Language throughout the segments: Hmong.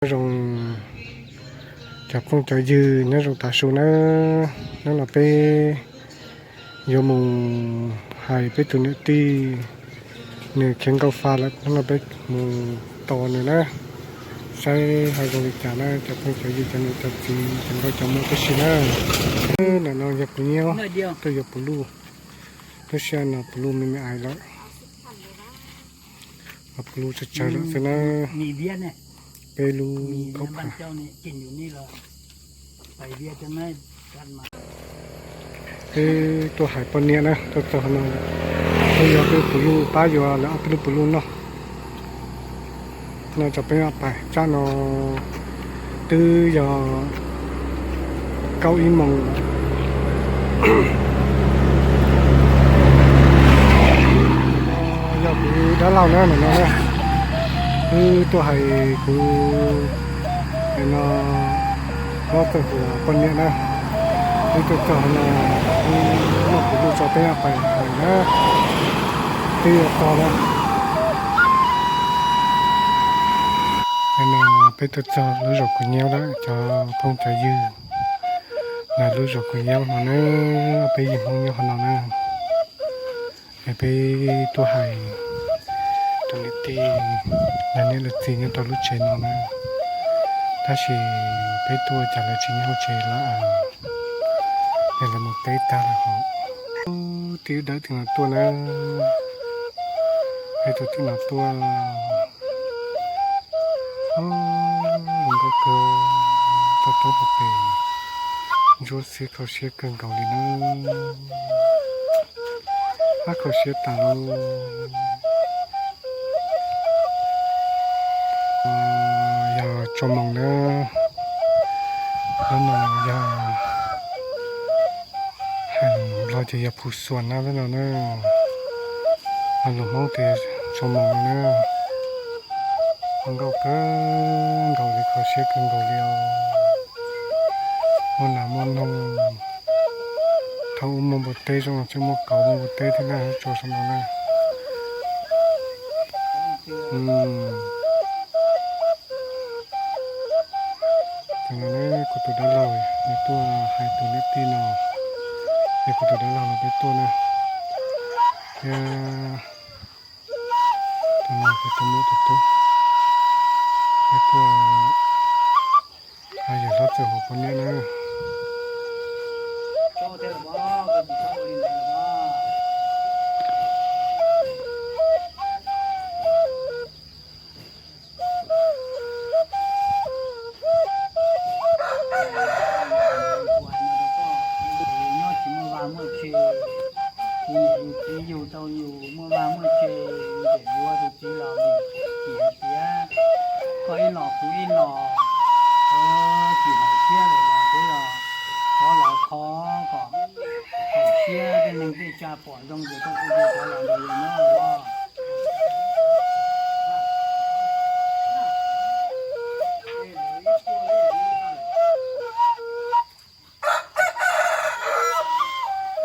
Nyob zoo cov phooj cov ywg, nyob zoo tav su nawb. Hnub no peb yuav mus hais peb tus niam tij, nws khiav nkaum fa lawm, hnub no peb mus tos nws na, saib ho zoo li cas na cov phooj cov ywg, cov niam cov txiv, cov nkauj cov muam tib si na. Ntawm no yog kuv nyiam tuaj yuav puv luj, lub sij hawm no puv luj me me ais lawm, puv luj tsawg tsawg lawm xwb na. Peb lub kaub phav. Peb tuaj hais poj niam na, tuaj txog no, peb yuav peb puv luj pab yuav lawv ob peb lub puv luj noj. No tso peb pais tsam no twb yog kaum ib moos lawm. Yog kuv dab laug na, nim no na, wb tuaj hais kuv no, hlob Txawj Huas poj niam na, wb tuaj txog no, wb muab kuv lub tso peb pais hais na, twb yuav txog na. No peb tuaj txog lub zos Kuv Nyaub lawm cov phooj cov ywg, lawv lub zos Kuv Nyaub no na, peb yim Hmoob nyob qhov no na. Es peb tuaj hais tus niam tij, lawv niam lawv txiv nyob rau lub tsev no na, tab sis peb tuaj cas lawv tsis nyob hauv tsev lawm, es lawv mus teb tag lawm hos. Tij dawb tij no tuaj na, peb tuaj tij no tuaj. Zoo nkauj kawg, toj roob hauv pes, ntsuab xiab kho siab kawg nkaus li na. Ab, kho siab tas lauj. Yog tso moos na, hnub no yog, hais lus Nplog ces yog phu xuas na, lub no na, hais lus Hmoob tias tso moos no na. Zoo nkauj kawg nkaus li, kho siab kawg nkaus li os. Muaj nas muaj noog, thaum ub muaj npua teb zoo, tseem muaj kauv muaj npua teb thiab na, tso saum no na. Tam no kuv tus dab laug nws tuaj hais tus niam tij no, es kuv tus dab laug no peb tuaj na, thiab tus no kuv tus muam tus tub, peb tuaj hais yawg hlob Txawj Huas poj niam na. Nyob tsis muaj vaj muaj tse, tus niam tus txiv yug tau yus muaj vaj muaj tse, yus yuav tus txiv los vim tsis hais tias koj ib los kuv ib los, tsis haum siab lawm los kuv yog rov los kho kom haum siab tej neeg tej tsa pom zoo ces koj kuj rov los nrog yus nyob os.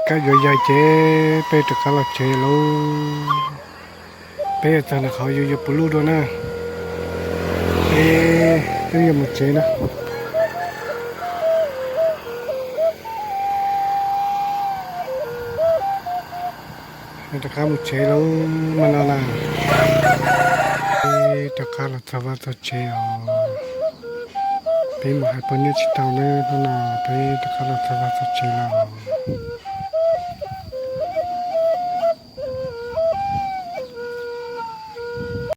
Kab yuav yaig ces peb rov qab los tsev lauj. Peb yuav txog ntawm qhov yuav yuav puv luj dua na, peb twb yuav mus tsev na. Rov qab mus tsev lauj, mas no na. Peb rov qab los txog vaj txog tsev os. Peb mus hais poj niam tsis tau na, hnub no peb rov qab los txog vaj txog tsev lawm os.